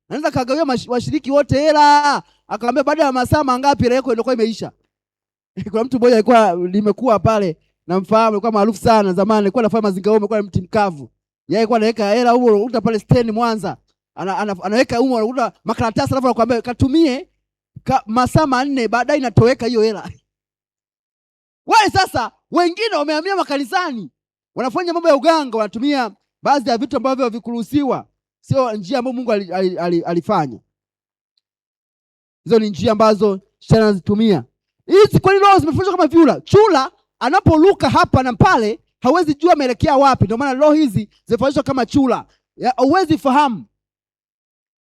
Anaweza kagawia washiriki wote hela, akamwambia baada ya masaa mangapi hela yako ilikuwa imeisha. Kuna mtu mmoja alikuwa nimekuwa pale namfahamu, alikuwa maarufu sana zamani, alikuwa anafanya mazinga, alikuwa mti mkavu. Yeye alikuwa anaweka hela huko, unakuta pale stendi Mwanza. Anaweka huko, unakuta makaratasi, alafu anakuambia katumie masaa 4 baadaye inatoweka hiyo hela. Wale sasa wengine wamehamia makanisani, wanafanya mambo ya uganga, wanatumia baadhi ya vitu ambavyo havikuruhusiwa. Sio njia ambayo Mungu alifanya. Hizo ni njia ambazo shetani anazitumia. Hizi kweli roho zimefundishwa kama vyura. Chura anaporuka hapa na pale hawezi jua ameelekea wapi. Ndio maana roho hizi zimefundishwa kama chura. Huwezi fahamu.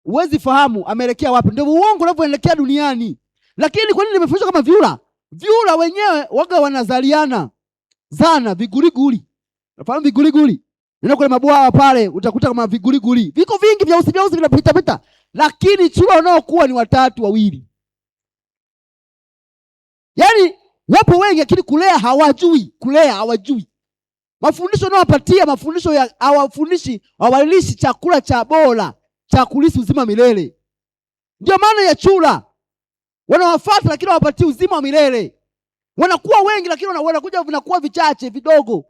Huwezi fahamu ameelekea wapi. Ndio uongo unavyoelekea duniani. Lakini kwa nini limefundishwa kama vyura? Vyura wenyewe waga wanazaliana zana viguliguli. Unafahamu viguliguli? Nenda kwenye mabwawa pale utakuta kama viguliguli. Viko vingi vyeusi vyeusi vinapita pita. Lakini chura wanaokuwa ni watatu wawili. Yaani wapo wengi lakini kulea hawajui, kulea hawajui. Mafundisho unayowapatia, mafundisho ya hawafundishi, hawalishi chakula cha bora cha kulisi uzima milele. Ndio maana ya chura. Wanawafuata lakini hawapatii uzima wa milele. Wanakuwa wengi lakini wanakuja vinakuwa vichache vidogo.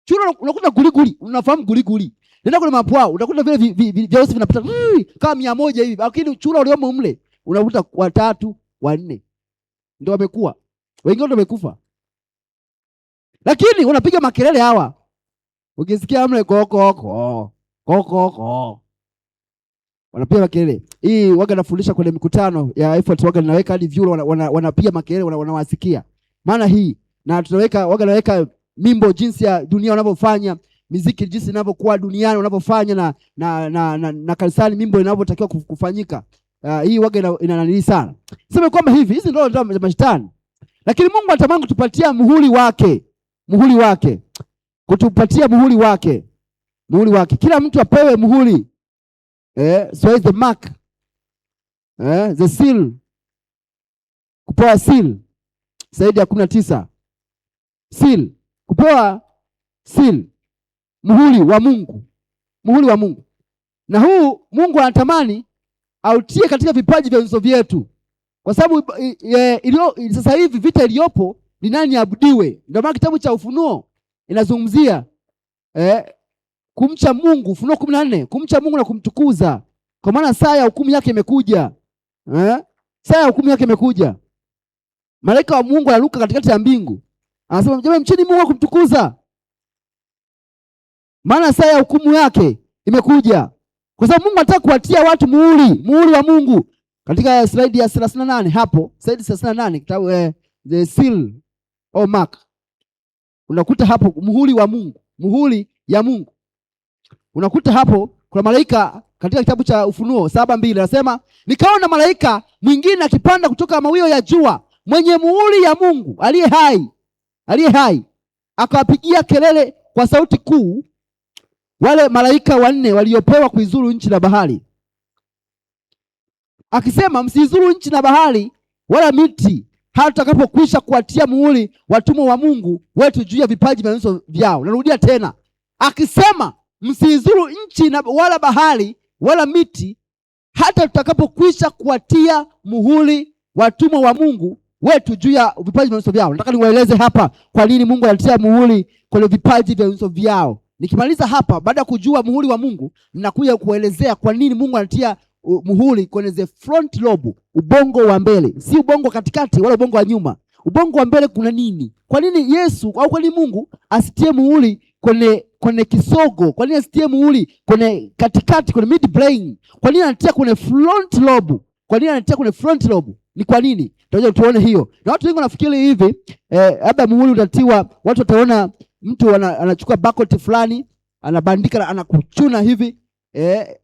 Chura unakuta guliguli, unafahamu guliguli. Nenda kule mapwao utakuta vile vyeusi vinapita kama 100 hivi, lakini chura uliomo mle unakuta 3, 4 ndio wamekuwa. Wengine ndio wamekufa. Lakini wanapiga makelele hawa. Ukisikia mle koko koko koko koko, wanapiga makelele. Hii waga nafundisha kwenye mikutano ya effort, waga naweka hadi vyura wanapiga makelele, wanawasikia. Maana hii na tunaweka waga naweka mimbo jinsi ya dunia wanavyofanya muziki, jinsi inavyokuwa duniani wanavyofanya na kanisani mimbo inavyotakiwa kufanyika. Hii waga ina nani sana. Sema kwamba hivi hizi ndio ndio mashetani. Lakini Mungu anatamani kutupatia muhuri wake. Muhuri wake. Kutupatia muhuri wake. Muhuri wake. Kila mtu apewe muhuri. So is the mark. The seal. Kupewa seal. Zaidi ya 19. Seal. Kupewa seal. Muhuri wa Mungu. Muhuri wa Mungu. Na huu Mungu anatamani autie katika vipaji vya nyuso vyetu. Kwa sababu sasa hivi vita iliyopo ni nani abudiwe. Ndio maana kitabu cha Ufunuo inazungumzia kumcha Mungu, Ufunuo 14, kumcha Mungu na kumtukuza. Kwa maana saa ya hukumu yake imekuja. Saa ya hukumu yake imekuja. Malaika wa Mungu anaruka katikati ya mbingu. Anasema jamani, mcheni Mungu na kumtukuza. Maana saa ya hukumu yake imekuja. Kwa sababu Mungu anataka kuwatia watu muhuri, muhuri wa Mungu. Katika slide ya 38 hapo, slide 38 kitabu the seal or mark. Unakuta hapo muhuri wa Mungu, muhuri ya Mungu. Unakuta hapo kuna malaika katika kitabu cha Ufunuo 7:2 anasema, nikaona malaika mwingine akipanda kutoka mawio ya jua, mwenye muhuri ya Mungu aliye hai, aliye hai, akawapigia kelele kwa sauti kuu wale malaika wanne waliopewa kuizuru nchi na bahari, akisema, msiizuru nchi na bahari wala miti hata tutakapokwisha kuwatia muhuri watumwa wa Mungu wetu juu ya vipaji vya nyuso vyao. Narudia tena, akisema msiizuru nchi na wala bahari wala miti hata tutakapokwisha kuwatia muhuri watumwa wa Mungu wetu juu ya vipaji vya nyuso vyao. Nataka niwaeleze hapa kwa nini Mungu anatia muhuri kwenye vipaji vya nyuso vyao. Nikimaliza hapa, baada ya kujua muhuri wa Mungu, ninakuja kuelezea kwa nini Mungu anatia muhuri kwenye the front lobe, ubongo wa mbele, si ubongo katikati wala ubongo wa nyuma. Ubongo wa mbele kuna nini? Kwa nini Yesu au kwa nini Mungu asitie muhuri kwenye kisogo? Kwa nini asitie muhuri kwenye katikati, kwenye mid brain? Kwa nini anatia kwenye front lobe? Kwa nini anatia kwenye front lobe? Ni kwa nini? Tutakuja tuone hiyo. Na watu wengi wanafikiri hivi, labda muhuri utatiwa, watu wataona mtu anachukua barcode fulani, anabandika, anakuchuna hivi,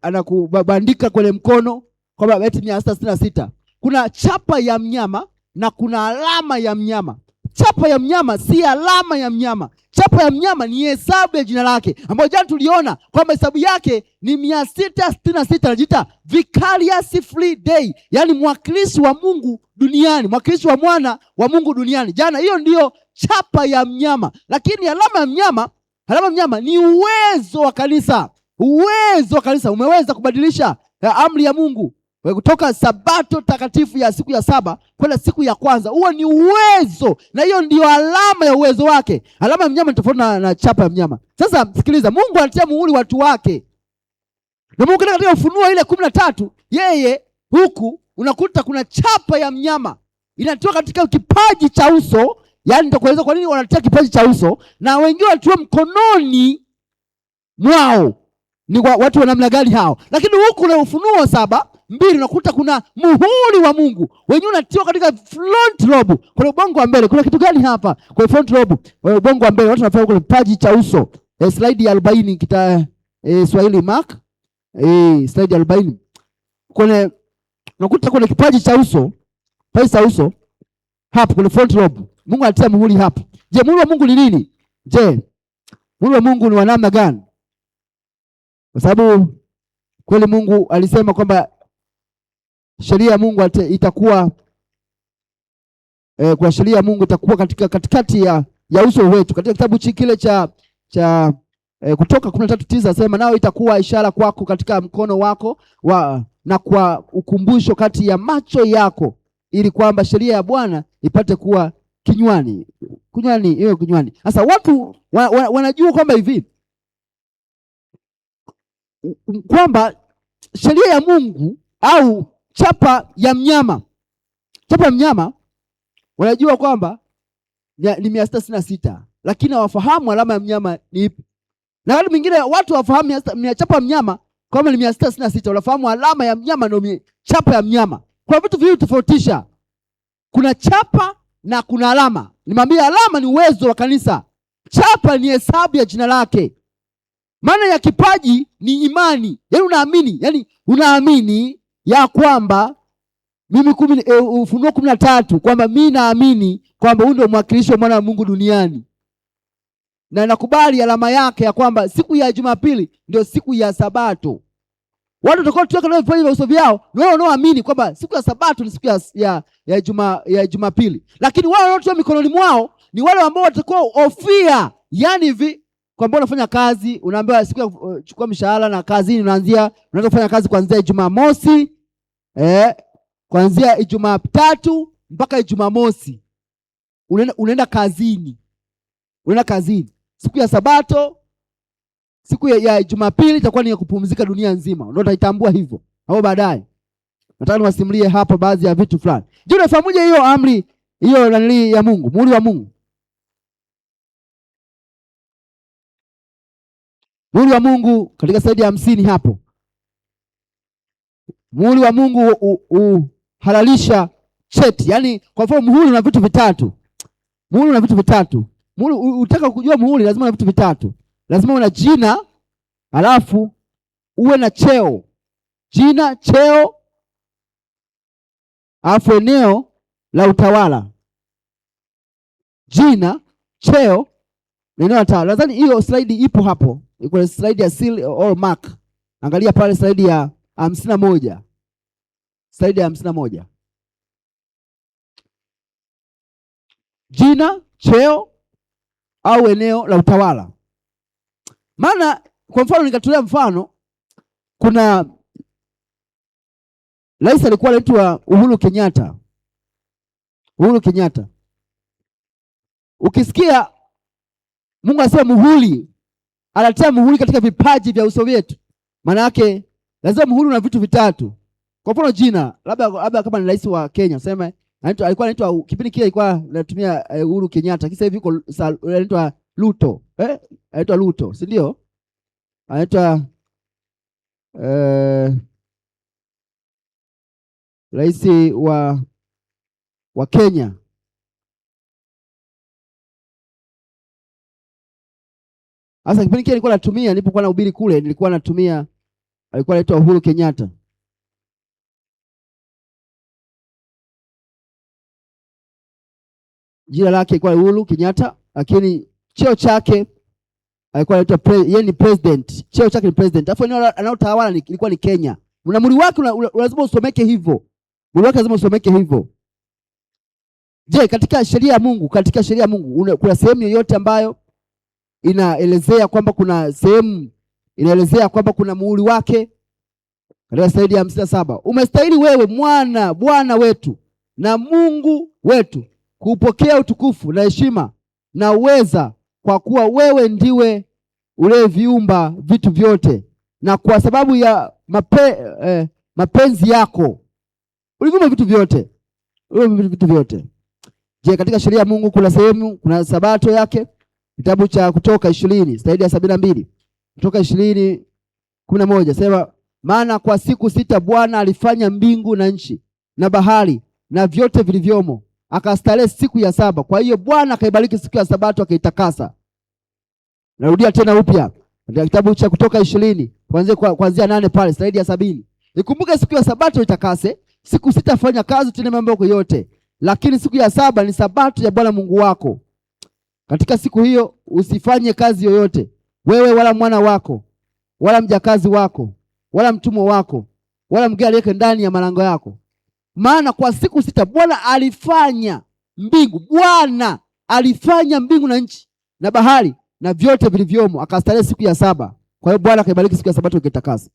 anakubandika kwenye mkono kwamba eti 666. Kuna chapa ya mnyama na kuna alama ya mnyama. Chapa ya mnyama si alama ya mnyama. Chapa ya mnyama ni hesabu ya jina lake, ambayo jana tuliona kwamba hesabu yake ni 666. Anajiita Vicarious Free Day, yani mwakilishi wa Mungu duniani, mwakilishi wa mwana wa Mungu duniani. Jana hiyo ndiyo chapa ya mnyama. Lakini alama ya mnyama, alama ya mnyama ni uwezo wa kanisa. Uwezo wa kanisa umeweza kubadilisha amri ya Mungu kutoka sabato takatifu ya siku ya saba kwenda siku ya kwanza. Huo ni uwezo, na hiyo ndio alama ya uwezo wake. Alama ya mnyama ni tofauti na chapa ya mnyama. Sasa sikiliza, Mungu anatia muhuri watu wake. Na Mungu katika Ufunuo ile 13, yeye huku unakuta kuna chapa ya mnyama inatoka katika kipaji cha uso. Yaani nitakueleza kwa nini wanatia kipaji cha uso na wengine wanatiwa mkononi mwao. Ni kwa watu wa namna gani hao? Lakini huku na Ufunuo 7:2 unakuta kuna muhuri wa Mungu wenyewe unatiwa katika front lobe, kwa ubongo wa mbele. Kuna kitu gani hapa kwa front lobe, kwa ubongo wa mbele? Watu wanafanya kule kipaji cha uso. Slide ya 40 kita Swahili mark. Slide ya 40. Kwenye unakuta kuna kipaji cha uso, kipaji cha uso hapo kwenye front lobe. Mungu anatia muhuri hapo. Je, muhuri wa Mungu ni nini? Je, muhuri wa Mungu ni wa namna gani? Kwa sababu kweli Mungu alisema kwamba sheria ya Mungu itakuwa kwa sheria ya Mungu itakuwa katika katikati ya uso wetu. Katika kitabu kile cha Kutoka 13:9 asema, nao itakuwa ishara kwako katika mkono wako na kwa ukumbusho kati ya macho yako, ili kwamba sheria ya Bwana ipate kuwa kinywani. Kinywani, iwe kinywani. Sasa watu wanajua kwamba hivi kwamba sheria ya Mungu au chapa ya mnyama, chapa ya mnyama wanajua kwamba ni 666, lakini hawafahamu alama ya mnyama ni ipi. Na watu mwingine watu hawafahamu chapa ya mnyama kama ni 666, wanafahamu alama ya mnyama ndio chapa ya mnyama. Kuna vitu viwili tofautisha. Kuna chapa na kuna alama. Nimwambia alama ni uwezo wa kanisa. Chapa ni hesabu ya jina lake. Maana ya kipaji ni imani. Yaani unaamini, yaani unaamini ya kwamba mimi Ufunuo 13 kwamba mimi naamini kwamba huyu ndio mwakilishi wa mwana wa Mungu duniani. Na nakubali alama yake ya kwamba siku ya Jumapili ndio siku ya Sabato. Watu watakao tuweka nao vipaji vya uso vyao ni wale wanaoamini kwamba siku ya Sabato ni siku ya Jumapili. Lakini wale wanaotoa mikononi mwao ni wale ambao watakuwa ofia, yaani hivi kwamba unafanya kazi, unaambiwa siku ya chukua mshahara na kazini unaanza kufanya kazi kuanzia Jumamosi, kuanzia Jumatatu mpaka Jumamosi. Unaenda kazini. Unaenda kazini. Siku ya Sabato, siku ya Jumapili itakuwa ni ya kupumzika dunia nzima. Ndio utaitambua hivyo. Hapo baadaye nataka niwasimulie hapa baadhi ya vitu fulani. Je, unafahamuje hiyo amri hiyo nanili ya Mungu, muhuri wa Mungu? Muhuri wa Mungu katika saidi ya 50 hapo. Muhuri wa Mungu uhalalisha cheti. Yaani kwa mfano muhuri una vitu vitatu. Muhuri una vitu vitatu. Muhuri, utaka kujua muhuri lazima una vitu vitatu. Lazima una jina, alafu uwe na cheo. Jina, cheo, alafu eneo la utawala. Jina, cheo, eneo la utawala. Nadhani hiyo slide ipo hapo. Iko slide ya seal or mark. Angalia pale slide ya 51. Slide ya 51. Jina, cheo au eneo la utawala. Maana kwa mfano nikatolea mfano, kuna rais alikuwa anaitwa Uhuru Kenyatta. Uhuru Kenyatta. Ukisikia Mungu anasema muhuri, anatia muhuri katika vipaji vya uso wetu. Maana yake lazima muhuri una vitu vitatu. Kwa mfano jina, labda kama ni rais wa Kenya, useme alikuwa anaitwa kipindi kile alikuwa anatumia Uhuru Kenyatta, sasa hivi yuko anaitwa Ruto. Anaitwa Ruto, si ndio? Anaitwa rais wa Kenya. Sasa kipindi kile nilikuwa natumia, nilipokuwa nahubiri kule nilikuwa natumia, alikuwa anaitwa Uhuru Kenyatta. Jina lake ilikuwa Uhuru Kenyatta, lakini cheo chake alikuwa anaitwa yeye ni president. Cheo chake ni president. Alafu eneo analotawala ilikuwa ni Kenya. Na muhuri wake lazima usomeke hivyo. Muhuri wake lazima usomeke hivyo. Je, katika sheria ya Mungu, katika sheria ya Mungu, kuna sehemu yoyote ambayo inaelezea kwamba kuna sehemu Inaelezea kwamba kuna muhuri wake katika zaidi ya 57. Umestahili wewe mwana Bwana wetu na Mungu wetu kupokea utukufu na heshima na uweza, kwa kuwa wewe ndiwe uliyeviumba vitu vyote, na kwa sababu ya mapenzi yako uliviumba vitu vyote, uliviumba vitu vyote. Je, katika sheria ya Mungu kuna sehemu, kuna sabato yake? Kitabu cha Kutoka 20 zaidi ya 72, Kutoka 20:11 sema, maana kwa siku 6 Bwana alifanya mbingu na nchi na bahari na vyote vilivyomo, akastarehe siku ya 7. Kwa hiyo Bwana akaibariki siku ya sabato akaitakasa. Narudia tena upya katika kitabu cha Kutoka 20 kuanzia 8 pale zaidi ya 70. Ikumbuke siku ya sabato itakase, siku 6 fanya kazi tena mambo yako yote, lakini siku ya 7 ni sabato ya Bwana Mungu wako. Katika siku hiyo usifanye kazi yoyote, wewe wala mwana wako wala mjakazi wako wala mtumwa wako wala mgeni aliyeko ndani ya malango yako. Maana kwa siku 6 Bwana alifanya mbingu, Bwana alifanya mbingu na nchi na bahari na vyote vilivyomo, akastarehe siku ya 7. Kwa hiyo Bwana akaibariki siku ya sabato akaitakasa.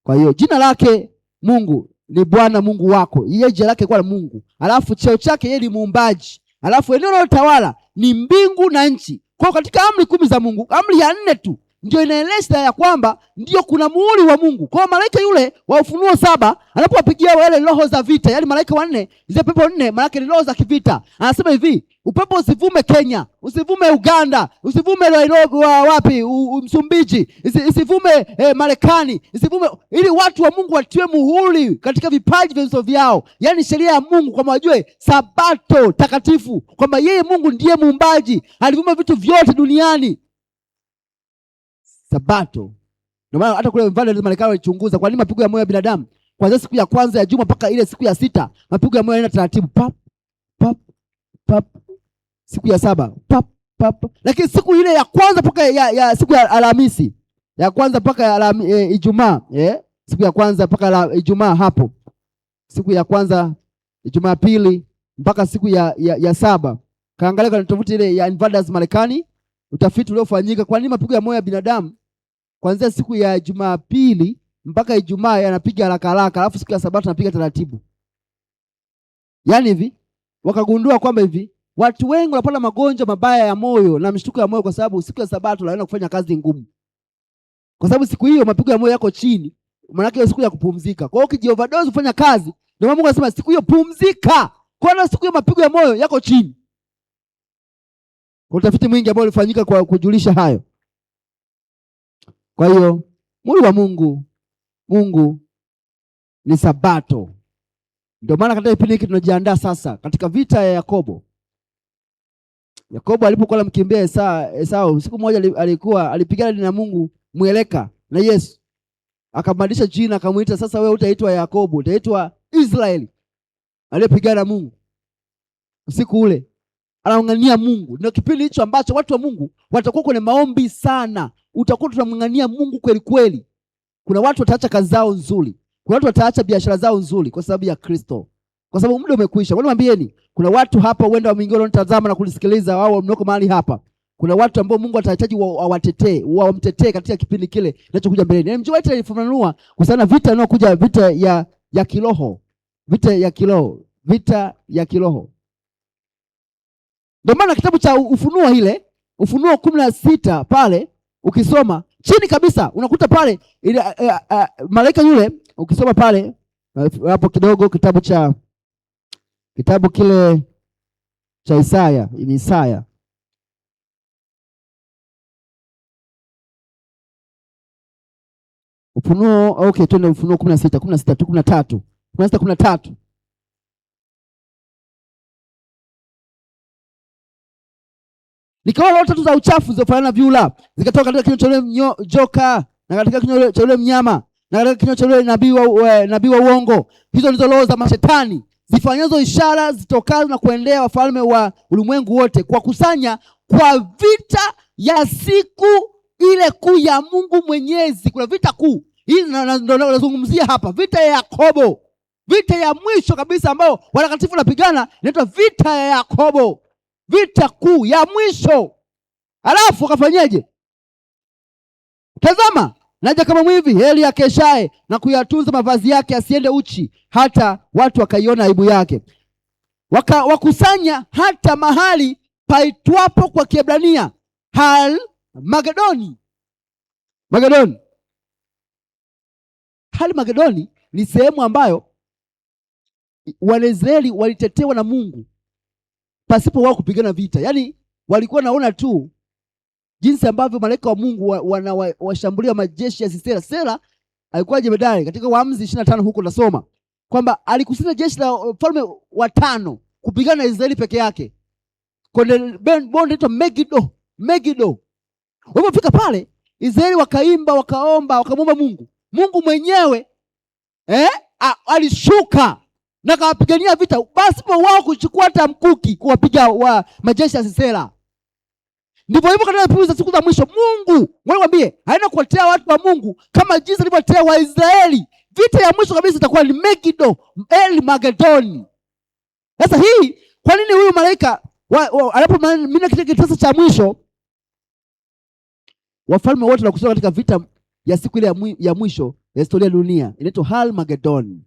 Kwa hiyo jina lake Mungu ni Bwana Mungu wako. Yeye jina lake kwa Mungu. Alafu cheo chake yeye ni muumbaji. Alafu eneo linalotawala ni mbingu na nchi. Kwa hiyo katika amri 10 za Mungu, amri ya 4 tu ndio inaeleza ya kwamba ndio kuna muhuri wa Mungu. Kwa hiyo malaika yule wa Ufunuo 7 anapowapigia wale roho za vita, yani malaika 4, zile pepo 4, maana ni roho za kivita. Anasema hivi, upepo usivume Kenya, usivume Uganda, usivume Nairobi, wapi, Msumbiji, isivume Marekani, isivume, ili watu wa Mungu watiwe muhuri katika vipaji vya nyuso vyao. Yani sheria ya Mungu, kwamba wajue sabato takatifu, kwamba yeye Mungu ndiye muumbaji, aliviumba vitu vyote duniani. Sabato. Ndio maana hata kule mfalme wa Marekani walichunguza kwa nini mapigo ya moyo ya binadamu kuanzia siku ya kwanza ya juma mpaka ile siku ya 6 mapigo ya moyo yanaenda taratibu, pap pap pap, siku ya 7 pap pap, lakini siku ile ya kwanza mpaka ya siku ya Alhamisi ya kwanza mpaka ya Ijumaa, siku ya kwanza mpaka Ijumaa, hapo siku ya kwanza Ijumaa pili mpaka siku ya 7. Kaangalia kwenye tovuti ile ya Invaders Marekani, utafiti uliofanyika kwa nini mapigo ya moyo ya binadamu kuanzia siku ya Jumapili mpaka Ijumaa yanapiga haraka haraka, alafu siku ya Sabato yanapiga taratibu. Yaani hivi wakagundua kwamba hivi watu wengi wanapata magonjwa mabaya ya moyo na mshtuko ya moyo kwa sababu siku ya Sabato wanaenda kufanya kazi ngumu. Kwa sababu siku hiyo mapigo ya moyo yako chini, maana yake siku ya kupumzika. Kwa hiyo ukijioverdose kufanya kazi, ndio Mungu anasema siku hiyo pumzika. Kwa hiyo siku hiyo mapigo ya moyo yako chini. Kwa utafiti mwingi ambao ulifanyika kwa kujulisha hayo. Kwa hiyo muhuri wa Mungu ni Sabato. Ndio maana katika kipindi hiki tunajiandaa sasa katika vita ya Yakobo. Yakobo alipokuwa anamkimbia Esau, siku moja alipigana na Mungu mweleka na Yesu. Akambadilisha jina akamuita, sasa wewe utaitwa Yakobo, utaitwa Israeli. Aliyepigana na Mungu usiku ule anang'ang'ania Mungu. Ndio kipindi hicho ambacho watu wa Mungu watakuwa kwenye maombi sana. Utakuwa tunamng'ang'ania Mungu kweli kweli. Kuna watu wataacha kazi zao nzuri, kuna watu wataacha biashara zao nzuri kwa sababu ya Kristo, kwa sababu muda umekwisha. Ngoja niwaambieni, kuna watu hapa huenda wameingia wanatazama na kulisikiliza, au mlioko mahali hapa, kuna watu ambao Mungu atahitaji awatetee, wamtetee katika kipindi kile kinachokuja mbeleni. Yaani mjua itafafanua kwa sababu vita inayokuja, vita ya kiroho, vita ya kiroho, vita ya kiroho. Ndio maana kitabu cha Ufunuo ile, Ufunuo 16 pale ukisoma chini kabisa unakuta pale ile, malaika yule, ukisoma pale hapo kidogo kitabu cha, kitabu kile cha Isaya, ni Isaya. Ufunuo, okay, twende Ufunuo 16, 16 tu, 13. 16, 13. Nikaona roho tatu za uchafu zilizofanana na vyura zikatoka katika kinywa cha yule joka na katika kinywa cha yule mnyama na katika kinywa cha yule nabii wa uongo. Hizo ndizo roho za mashetani zifanyazo ishara zitokazo na kuendea wafalme wa ulimwengu wote kwa kusanya kwa vita ya siku ile kuu ya Mungu Mwenyezi. Kuna vita kuu hii ndio nazungumzia hapa, vita ya Yakobo, vita ya mwisho kabisa ambao watakatifu wanapigana, inaitwa vita ya Yakobo, vita kuu ya mwisho. Alafu akafanyaje? Tazama, naja kama mwivi. Heri akeshaye na kuyatunza mavazi yake, asiende uchi, hata watu wakaiona aibu yake. Wakusanya hata mahali paitwapo kwa Kiebrania Hal Magedoni. Magedoni. Hal Magedoni ni sehemu ambayo Wanaisraeli walitetewa na Mungu pasipo wao kupigana vita. Yaani walikuwa naona tu jinsi ambavyo malaika wa Mungu wanawashambulia majeshi ya Sisera. Sisera alikuwa jemedari katika Waamuzi 25 huko nasoma kwamba alikusanya jeshi la wafalme watano kupigana na Israeli peke yake kwenye bonde linaitwa Megido. Megido. Walipofika pale Israeli wakaimba, wakaomba, wakamwomba Mungu. Mungu mwenyewe alishuka na akawapigania vita pasipo wao kuchukua hata mkuki kuwapiga wa majeshi ya Sisera. Ndivyo hivyo katika siku za siku za mwisho Mungu, ngoja nikwambie, haina kuwatetea watu wa Mungu kama jinsi alivyotetea Waisraeli. Vita ya mwisho kabisa itakuwa ni Megido, El Magedoni. Sasa hii kwa nini huyu malaika anapomimina kile kitasa cha mwisho, wafalme wote wanakusanyika katika vita ya siku ile ya mwisho ya historia ya dunia, inaitwa Hal-Magedon.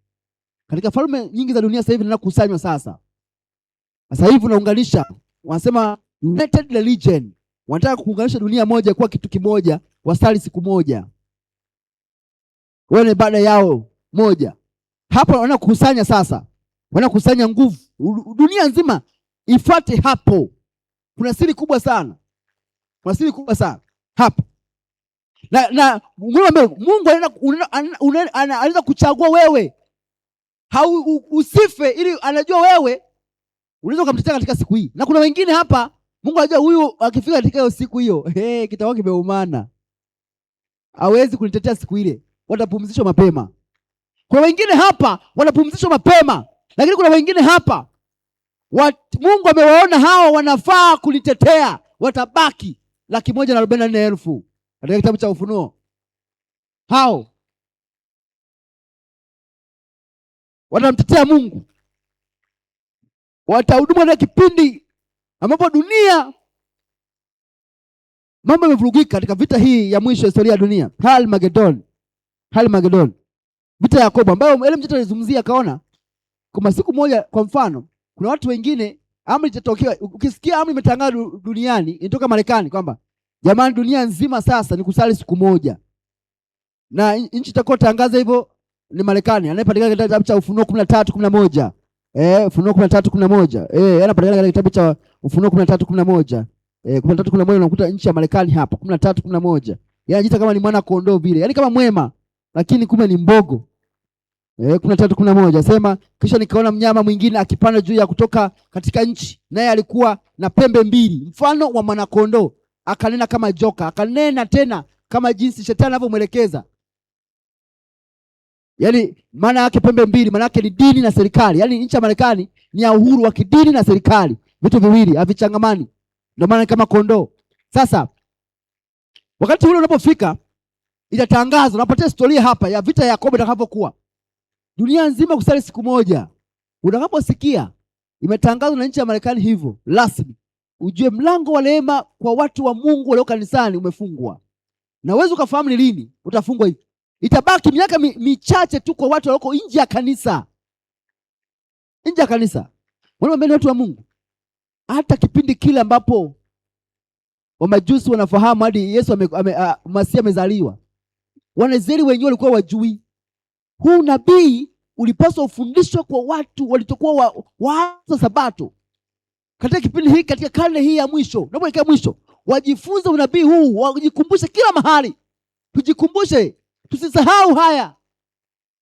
Katika falme nyingi za dunia sasa hivi zinakusanywa sasa. Sasa hivi unaunganisha, wanasema United Religion. Wanataka kuunganisha dunia moja kuwa kitu kimoja, wasali siku moja. Wao ni ibada yao moja. Hapo wanakusanya sasa. Wanakusanya nguvu. Dunia nzima ifuate hapo. Kuna siri kubwa sana. Kuna siri kubwa sana hapo. Na Mungu anaweza kuchagua wewe. Usife ili anajua wewe unaweza ukamtetea katika siku hii. Na kuna wengine hapa Mungu anajua huyu akifika katika hiyo siku hiyo, kitakuwa kimeumana. Hawezi kunitetea siku ile. Watapumzishwa mapema. Kuna wengine hapa wanapumzishwa mapema, lakini kuna wengine hapa Mungu amewaona hawa wanafaa kulitetea, watabaki 144,000 katika kitabu cha Ufunuo. Hao watamtetea Mungu, watahudumu katika kipindi ambapo dunia mambo yamevurugika katika vita hii ya mwisho ya historia ya dunia, Hal-Magedon. Hal-Magedon, vita ya Yakobo ambayo Ellen White alizungumzia, akaona kama siku moja, kwa mfano, kuna watu wengine amri itatokea. Ukisikia amri imetangazwa duniani, inatoka Marekani kwamba jamani, dunia nzima sasa ni kusali siku moja, na nchi itakayotangaza hivyo ni Marekani, anayepatikana katika kitabu cha Ufunuo 13:11. Ufunuo 13:11. Anapatikana katika kitabu cha Ufunuo 13:11. 13:11 unakuta nchi ya Marekani hapa 13:11. Yeye anajiita kama ni mwana kondoo vile, yaani kama mwema, lakini kumbe ni mbogo. 13:11 sema, kisha nikaona mnyama mwingine akipanda juu ya kutoka katika nchi, naye alikuwa na pembe mbili mfano wa mwana kondoo, akanena kama joka, akanena tena kama jinsi shetani anavyomwelekeza. Yaani maana yake pembe mbili, maana yake ni dini na serikali. Yaani nchi ya Marekani ni ya uhuru wa kidini na serikali, vitu viwili havichangamani, ndio maana kama kondoo. Sasa wakati ule unapofika itatangazwa, unapatia historia hapa ya vita ya Yakobo itakavyokuwa. Dunia nzima kusali siku moja. Utakaposikia imetangazwa na nchi ya Marekani hivyo rasmi, ujue mlango wa rehema kwa watu wa Mungu walio kanisani umefungwa. Na uweze ukafahamu ni lini utafungwa hivi. Itabaki miaka michache tu kwa watu walioko nje ya kanisa. Nje ya kanisa. Wale watu wa Mungu. Hata kipindi kile ambapo Wamajusi wanafahamu hadi Yesu Masihi amezaliwa, Wanaisraeli wenyewe walikuwa wajui. Huu nabii ulipaswa ufundishwe kwa watu walitokuwa waanza Sabato. Katika kipindi hiki, katika karne hii ya mwisho, unapoelekea mwisho, wajifunze unabii huu, wajikumbushe kila mahali. Tujikumbushe, tusisahau haya.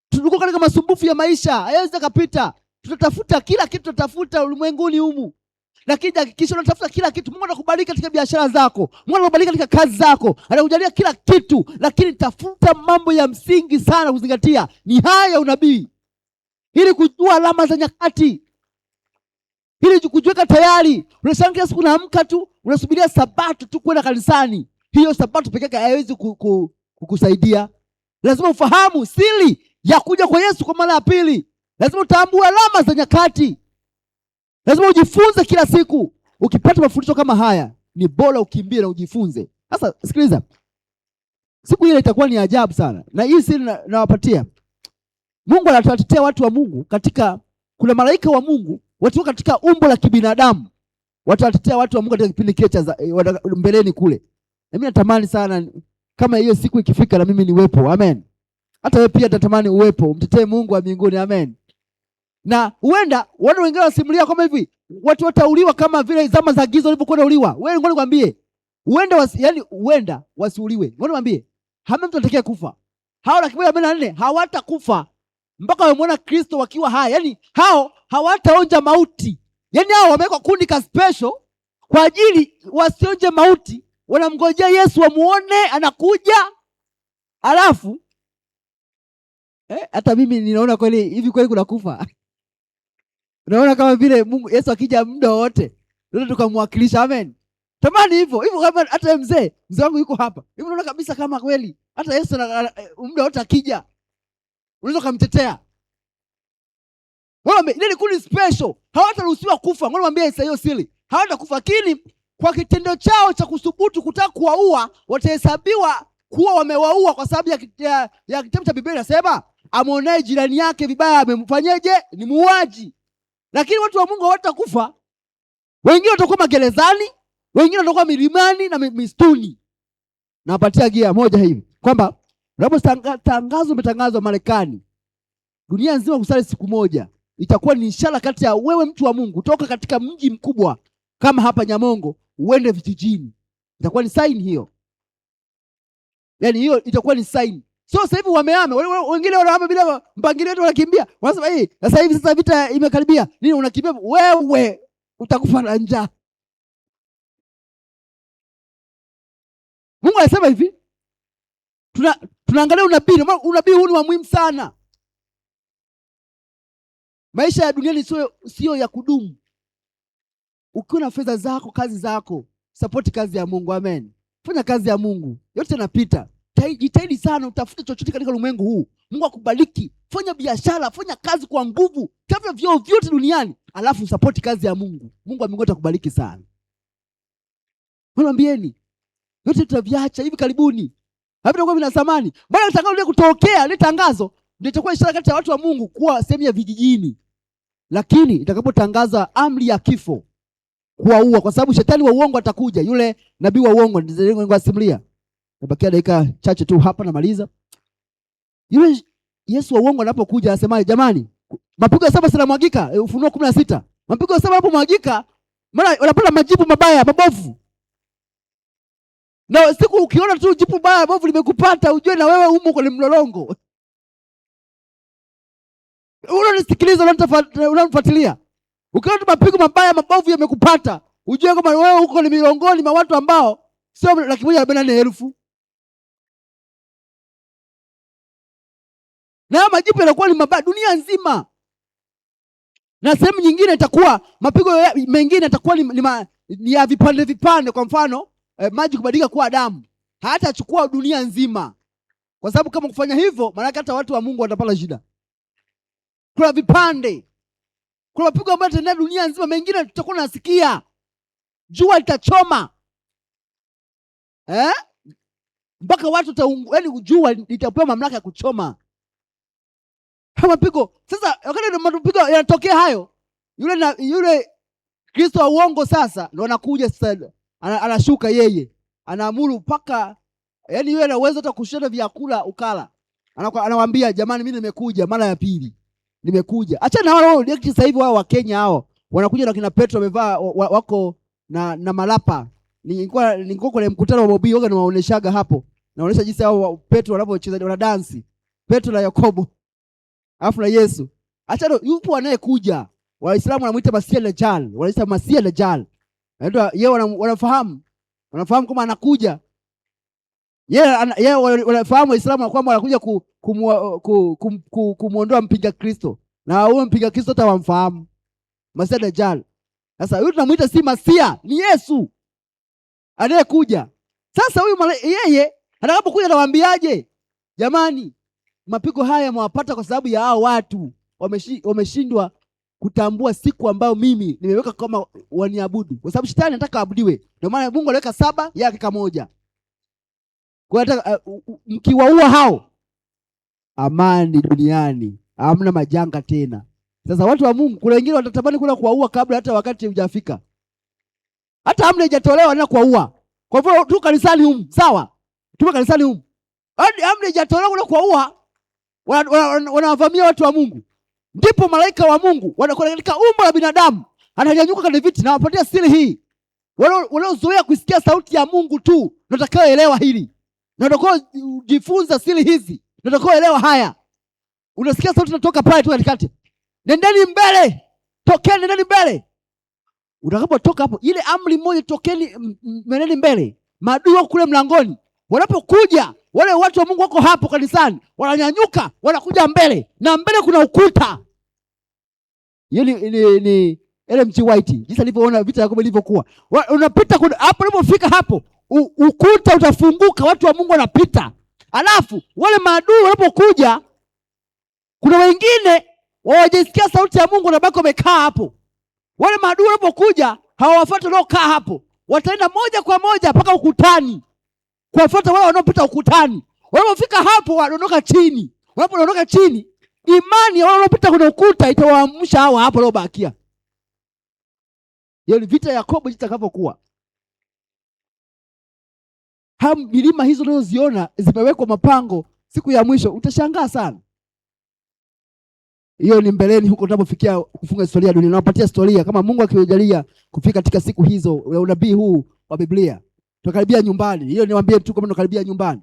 Tulikuwa katika masumbufu ya maisha, hayawezi kupita. Tutatafuta kila kitu, tutatafuta ulimwenguni humu. Lakini hakikisha unatafuta kila kitu. Mungu anakubariki katika biashara zako, Mungu anakubariki katika kazi zako, anakujalia kila kitu, lakini tafuta mambo ya msingi sana kuzingatia, ni haya ya unabii, ili kujua alama za nyakati, ili kujiweka tayari. Unashangaa kila siku unaamka tu unasubiria Sabato tu kwenda kanisani. Hiyo Sabato pekee yake haiwezi kukusaidia. Lazima ufahamu siri ya kuja kwa Yesu kwa mara ya pili. Lazima utambue alama za nyakati. Lazima ujifunze kila siku. Ukipata mafundisho kama haya, ni bora ukimbie na ujifunze. Sasa sikiliza. Siku ile itakuwa ni ajabu sana. Na hii siri nawapatia. Mungu anatutetea watu wa Mungu katika, kuna malaika wa Mungu watu katika umbo la kibinadamu watawatetea watu wa Mungu katika kipindi kile cha mbeleni kule. Na mimi natamani sana kama hiyo siku ikifika na mimi niwepo. Amen. Hata wewe pia natamani uwepo, umtetee Mungu wa mbinguni. Amen. Na huenda watu wengine wasimulia kama hivi, watu watauliwa kama vile zama za giza walivyokuwa wanauliwa. Wewe ngoja nikwambie, huenda yani huenda wasiuliwe. Ngoja nikwambie, hamna mtu atakaye kufa. Hao 144,000 hawatakufa mpaka wamemwona Kristo wakiwa hai. Yaani hao hawataonja mauti. Yaani hao wamewekwa kundi ka special kwa ajili wasionje mauti, wanamngojea Yesu wamuone anakuja. Alafu hata mimi ninaona kweli hivi kweli kuna kufa. Unaona kama vile Mungu Yesu akija muda wote ndio tukamwakilisha. Amen. Tamani hivyo. Hivyo kama hata mzee wangu yuko hapa. Hivi unaona kabisa kama kweli hata Yesu muda wote akija unaweza kumtetea. Wala ile kundi special hawataruhusiwa kufa. Ngoja niwaambie sasa hiyo siri. Hawatakufa, lakini kwa kitendo chao cha kusubutu kutaka kuwaua watahesabiwa kuwa wamewaua, kwa sababu ya kitabu cha Biblia inasema amuonaye jirani yake vibaya amemfanyeje? Ni muuaji. Lakini watu wa Mungu hawatakufa. Wengine watakuwa magerezani, wengine watakuwa milimani na mistuni. Nawapatia gia moja hivi kwamba unapotangazo umetangazwa Marekani, dunia nzima kusali siku moja, itakuwa ni ishara kati ya wewe mtu wa Mungu toka katika mji mkubwa kama hapa Nyamongo uende vijijini. Itakuwa ni sign hiyo. Yaani hiyo itakuwa ni sign. So sasa hivi wamehama, wengine wanahama bila mpangilio, wetu wanakimbia. Wanasema sasa hivi sasa vita imekaribia. Nini unakimbia? Wewe utakufa na njaa. Mungu anasema hivi. Tunaangalia unabii. Unabii huu ni wa muhimu sana. Maisha ya duniani sio ya kudumu. Ukiwa na fedha zako, kazi zako, support kazi ya Mungu. Amen. Fanya kazi ya Mungu. Yote yanapita. Jitahidi sana utafute chochote katika ulimwengu huu. Mungu akubariki. Fanya biashara, fanya kazi kwa nguvu. Tafuta vyoo vyote duniani, alafu support kazi ya Mungu. Mungu wa mbinguni atakubariki sana. Mwambieni, yote tutaviacha hivi karibuni. Havitakuwa vina thamani. Bwana tangazo lile kutokea, lile tangazo ndio itakuwa ishara kati ya watu wa Mungu kuwa sehemu ya vijijini. Lakini itakapotangaza amri ya kifo kuwaua, kwa sababu shetani wa uongo atakuja, yule nabii wa uongo niliwasimulia. Nabakia dakika chache tu hapa namaliza. Yule Yesu wa uongo anapokuja anasemaje? Jamani, mapigo ya saba yanamwagika, Ufunuo 16. Mapigo ya saba yanapomwagika, maana wanapata majibu mabaya, mabovu. Na siku ukiona tu jibu baya bovu limekupata, ujue na wewe umo kwenye mlolongo. Unanisikiliza, unanifuatilia. Ukiona tu mapigo mabaya mabovu yamekupata, ujue kama wewe uko ni miongoni mwa watu ambao sio 144,000. Na majibu yanakuwa ni mabaya dunia nzima. Na sehemu nyingine itakuwa mapigo mengine yatakuwa ni ya vipande vipande. Kwa mfano, maji kubadilika kuwa damu, hatachukua dunia nzima. Kwa sababu kama kufanya hivyo, maana hata watu wa Mungu watapata shida. Kuna vipande, kuna mapigo ambayo yataenea dunia nzima, mengine tutakuwa tunasikia jua litachoma. Mpaka watu yaani jua litapewa mamlaka ya kuchoma. Haya mapigo sasa, wakati mapigo yanatokea hayo, yule Kristo wa uongo sasa ndo anakuja sasa, anashuka yeye, anaamuru mpaka, yaani yeye ana uwezo hata kushona vyakula ukala. Anawaambia jamani, mimi nimekuja mara ya pili. Nimekuja. Acha na wao sasa hivi wao wa Kenya hao wanakuja na kina Petro wamevaa wako na malapa. Nilikuwa kwenye mkutano wa Bobi Yoga nawaoneshaga hapo. Naonesha jinsi hao Petro wanavyocheza, wana dance. Petro na Yakobo. Alafu na Yesu. Acha yupo anayekuja. Waislamu wanamuita Masia Dajjal. Wanaita Masia Dajjal. Anaitwa yeye, wanafahamu. Wanafahamu kama anakuja. Yeye wanafahamu Waislamu kwamba anakuja kumuondoa mpinga Kristo. Na huyo mpinga Kristo hata wamfahamu. Masia Dajjal. Sasa huyu tunamuita si Masia, ni Yesu anayekuja. Sasa huyu yeye atakapokuja anawaambiaje? Jamani, mapigo haya yamewapata kwa sababu ya hao watu wameshindwa kutambua siku ambayo mimi nimeweka kama waniabudu. Kwa sababu shetani anataka aabudiwe. Ndio maana Mungu aliweka 7, yeye akaweka 1. Kwa hata mkiwaua hao, amani duniani, hamna majanga tena. Sasa watu wa Mungu, kuna wengine watatamani kula kuwaua kabla hata wakati hujafika, hata amri haijatolewa na kuwaua. Kwa hivyo tu kanisani humu, sawa, tupo kanisani humu, hadi amri haijatolewa kula kuwaua, wanawavamia watu wa Mungu. Ndipo malaika wa Mungu wanakuwa katika umbo la binadamu, ananyanyuka kwenye viti na wapatia siri hii. Waliozoea kusikia sauti ya Mungu tu ndio watakaoelewa hili, na watakaojifunza siri hizi ndio watakaoelewa haya. Unasikia sauti inatoka pale tu katikati, nendeni mbele, tokeni, nendeni mbele. Utakapotoka hapo, ile amri moja, tokeni, nendeni mbele, maadui wako kule mlangoni. Wanapokuja wale watu wa Mungu wako hapo kanisani, wananyanyuka, wanakuja mbele, na mbele kuna ukuta. Hiyo ni Ellen G. White, jinsi alivyoona vita Yakobo ilivyokuwa. Unapita hapo, unapofika hapo, ukuta utafunguka, watu wa Mungu wanapita. Alafu wale maadui wanapokuja, kuna wengine hawajasikia sauti ya Mungu na baki wamekaa hapo. Wale maadui wanapokuja hawawafuati waliokaa hapo, wataenda moja kwa moja mpaka ukutani kuwafuata wale wanaopita ukutani. Wanapofika hapo wanaondoka chini. Wanapoondoka chini, imani ya wale wanaopita kwenye ukuta itawaamsha hawa hapo waliobakia. Hiyo ni vita ya Yakobo itakavyokuwa. Milima hizo unazoziona zimewekwa mapango, siku ya mwisho utashangaa sana. Hiyo ni mbeleni huko tunapofikia kufunga historia ya dunia. Nawapatia historia kama Mungu akijalia kufika katika siku hizo ya unabii huu wa Biblia. Tunakaribia nyumbani. Hiyo niwaambie tu kama tunakaribia nyumbani.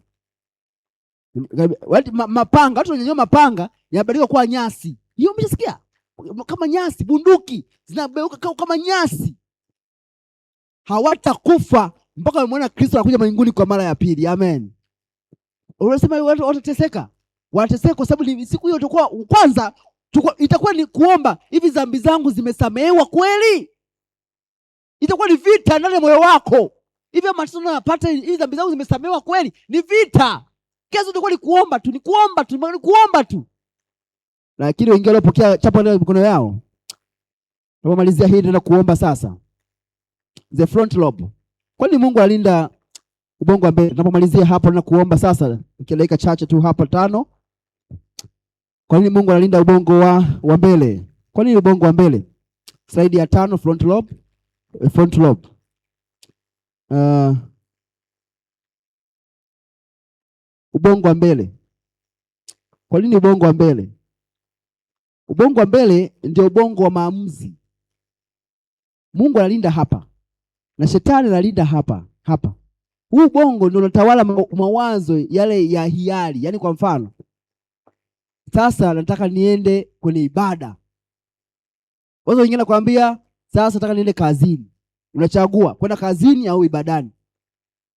Mapanga, watu wananyanyua mapanga yanabadilika kuwa nyasi. Hiyo umeshasikia? Kama nyasi, bunduki zinabeuka kama nyasi. Hawatakufa mpaka wamemwona Kristo anakuja mbinguni kwa mara ya pili. Amen. Unasema watu watateseka. Watateseka kwa sababu siku hiyo itakuwa kwanza itakuwa ni kuomba, hivi dhambi zangu zimesamehewa kweli? Itakuwa ni vita ndani ya moyo wako. Hivi mateso unayopata, hivi dhambi zangu zimesamehewa kweli? Ni vita. Kesho itakuwa ni kuomba tu, ni kuomba tu, ni kuomba tu. Lakini wengine waliopokea chapo ndani ya mikono yao. Tunapomalizia hii tunaenda kuomba sasa. The front lobe. Kwani Mungu alinda ubongo wa mbele? Tunapomalizia hapo na kuomba sasa, dakika chache tu hapa 5. Kwa nini Mungu analinda ubongo wa mbele? Kwa nini ubongo wa mbele? Slide ya 5, front lobe. Front lobe. Ubongo wa mbele. Kwa nini ubongo wa mbele? Ubongo wa mbele ndio ubongo wa maamuzi. Mungu analinda hapa na shetani analinda hapa, hapa. Huu ubongo ndio unatawala mawazo yale ya hiari. Yaani kwa mfano, sasa nataka niende kwenye ibada. Wazo wengine nakwambia sasa nataka niende kazini. Unachagua kwenda kazini au ibadani.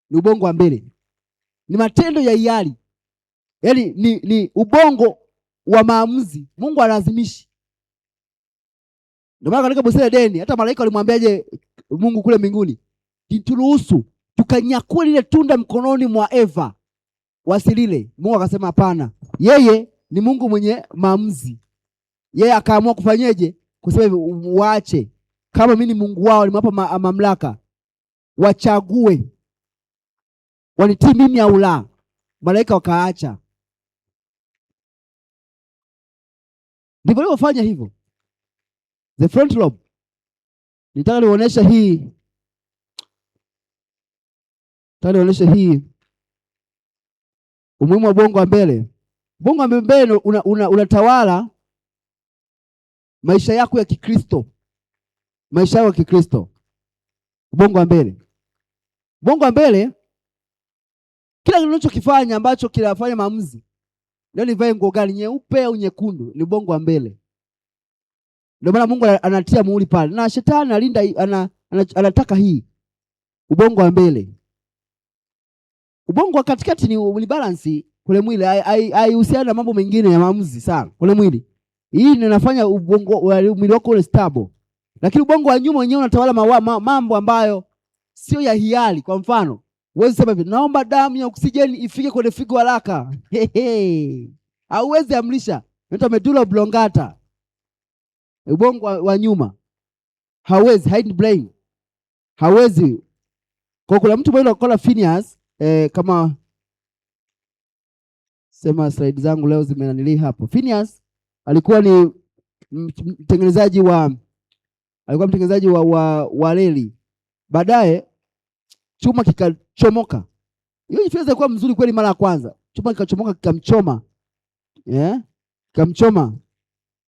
Ni ubongo wa mbele. Ni matendo ya hiari. Yaani ni ubongo wa maamuzi. Mungu halazimishi. Ndio maana katika bustani ya Edeni hata malaika walimwambiaje Mungu kule mbinguni? Turuhusu tukanyakue lile tunda mkononi mwa Eva wasilile. Mungu akasema hapana. Yeye ni Mungu mwenye maamuzi. Yeye akaamua kufanyeje? Kusema hivi, waache. Kama mimi ni Mungu wao, nimewapa mamlaka. Wachague. Wanitii mimi au la. Malaika wakaacha. Ndivyo walivyofanya hivyo. The front lobe. Nitaka nionyeshe hii. Nitaka nionyeshe hii. Umuhimu wa ubongo wa mbele. Ubongo wa mbele unatawala maisha yako ya Kikristo. Maisha yako ya Kikristo. Ubongo wa mbele. Ubongo wa mbele, kila unachokifanya ambacho kinafanya maamuzi. Leo nivae nguo gani, nyeupe au nyekundu? Ni ubongo wa mbele. Ndio maana Mungu anatia muhuri pale. Na shetani analinda, anataka hii. Ubongo wa mbele. Ubongo wa katikati ni balance kule mwili, haihusiani na mambo mengine ya maamuzi sana kule mwili. Hii ndio inafanya ubongo wa mwili wako ule stable. Lakini ubongo wa nyuma wenyewe unatawala mambo ambayo sio ya hiari. Kwa mfano, huwezi sema hivi, naomba damu ya oksijeni ifike kwenye figo haraka. Hauwezi amrisha. Inaitwa medulla oblongata. Ubongo wa nyuma hauwezi, hind brain hauwezi. Kwa kuna mtu mmoja anaitwa Phineas, kama Sema slide zangu leo zimenanili hapo. Phineas alikuwa ni mtengenezaji wa alikuwa mtengenezaji wa reli. Baadaye chuma kikachomoka. Hiyo Phineas alikuwa mzuri kweli mara ya kwanza. Chuma kikachomoka kikamchoma. Yeah? Kikamchoma.